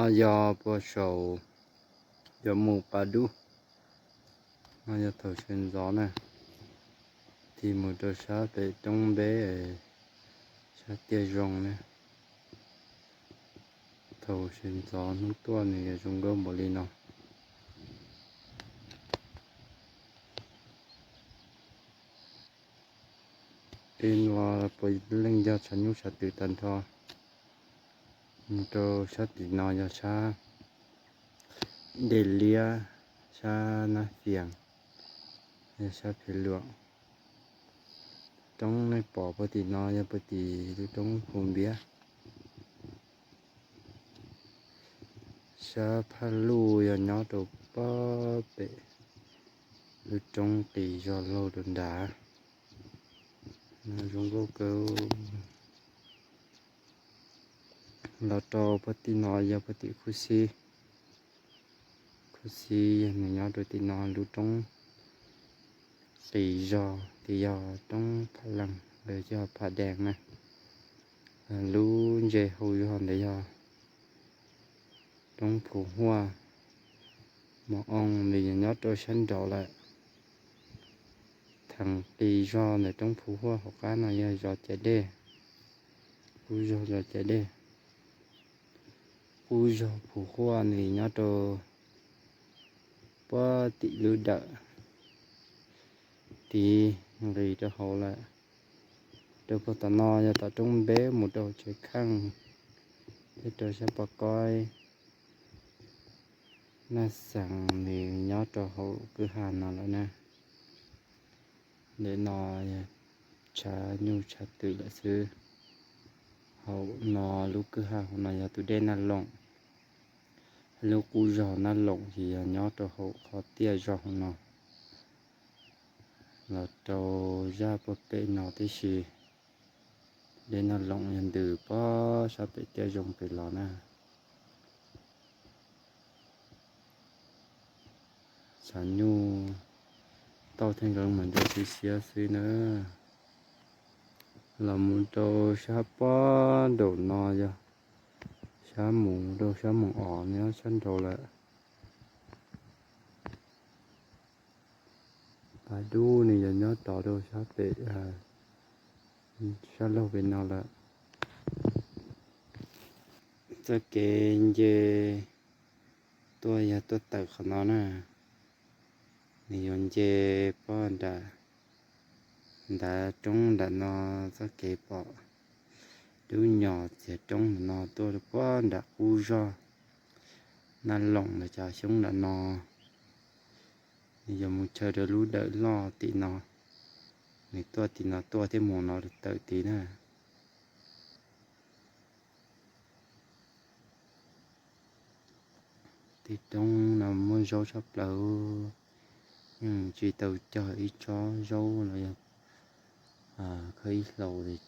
Yog puag saum yuav mus pas dub no, yog thaum sawv ntxov na, tig mus rau sab pem roob npeb, sab tiaj zoo na. Thaum sawv ntxov hnub tuaj nws yuav zoo nkauj npaum li no. Peb no puav leej yog tshav nyuj tshav twm tag nrho. Mus rau sab tim no yog sab Dej Liab, sab Nab Fias, yog sab Phe Luam. Roob nej pom puag tim no yog puag tim lub roob Phu Npiab. Sab Phaj Luj yog nyob rau puag pem lub roob qis zog laug rau nrad. Zoo nkauj kawg. Los rau puag tim no yog puag tim Khuj Xib. Khuj Xib yog nws nyob rau tim no lub roob qis zog, tim yog roob Phaj Lees, lawv cog Phaj Dees na. Lub ntse hauv zog ntawd yog roob Phu Huaj. Mos Oo nws yog nyob rau sab nraud lawm. Theem qis zog ntawm roob Phu Huaj hauv qab no yog zos Cai Dej, qub zog zos Cai Dej. Qub zog Phu Huaj nws nyob rau puag tim lub dawm tid, nqis rau hauv lawm. Rau puag tom no yog tom roob npeb mus rau tsev kheej, thiab rau sab pov koib. Naj Xeem nws nyob rau hauv kwj ha no lawm na. Ntawm no tshav nyuj tshav twm lawm xwb. Hauv no lub kwj ha hauv no yog tus dej Naj Loom. Lub qub zog Naj Loom ces yog nyob rau hauv qhov tiaj zog hauv no. Los rau zaj puag pem no tib si. Dej Naj Loom yog ntws puag sab pem tiaj zoo pem los na. Tshav nyuj tauj thiab nkawd mas ntws siab siab xwb na. Los mus rau sab puag nraum no yog sab mus rau sab Moos Os nyob sab nraud lawm. Pas dub nws yog nyob tod rau sab pem, sab laug pem no lawm. Txoj kev nce tuaj yog tuaj tawm qhov no na. Nws yuav nce puag nram ntav roob nram no, txoj kev pom dub nyos txiav roob nram no tuaj puag nram qub zog Naj Loom ntawm cov xyoob nram no. Nws yuav mus chaw rau lub dawm loj tim no. Nws tuaj tim no tuaj thiab mus no tawm tid na. Tej roob no muaj zaub tshaj plaws, yeej tsis tau cog ib tsob zaub los yog khawb ib hlaus li.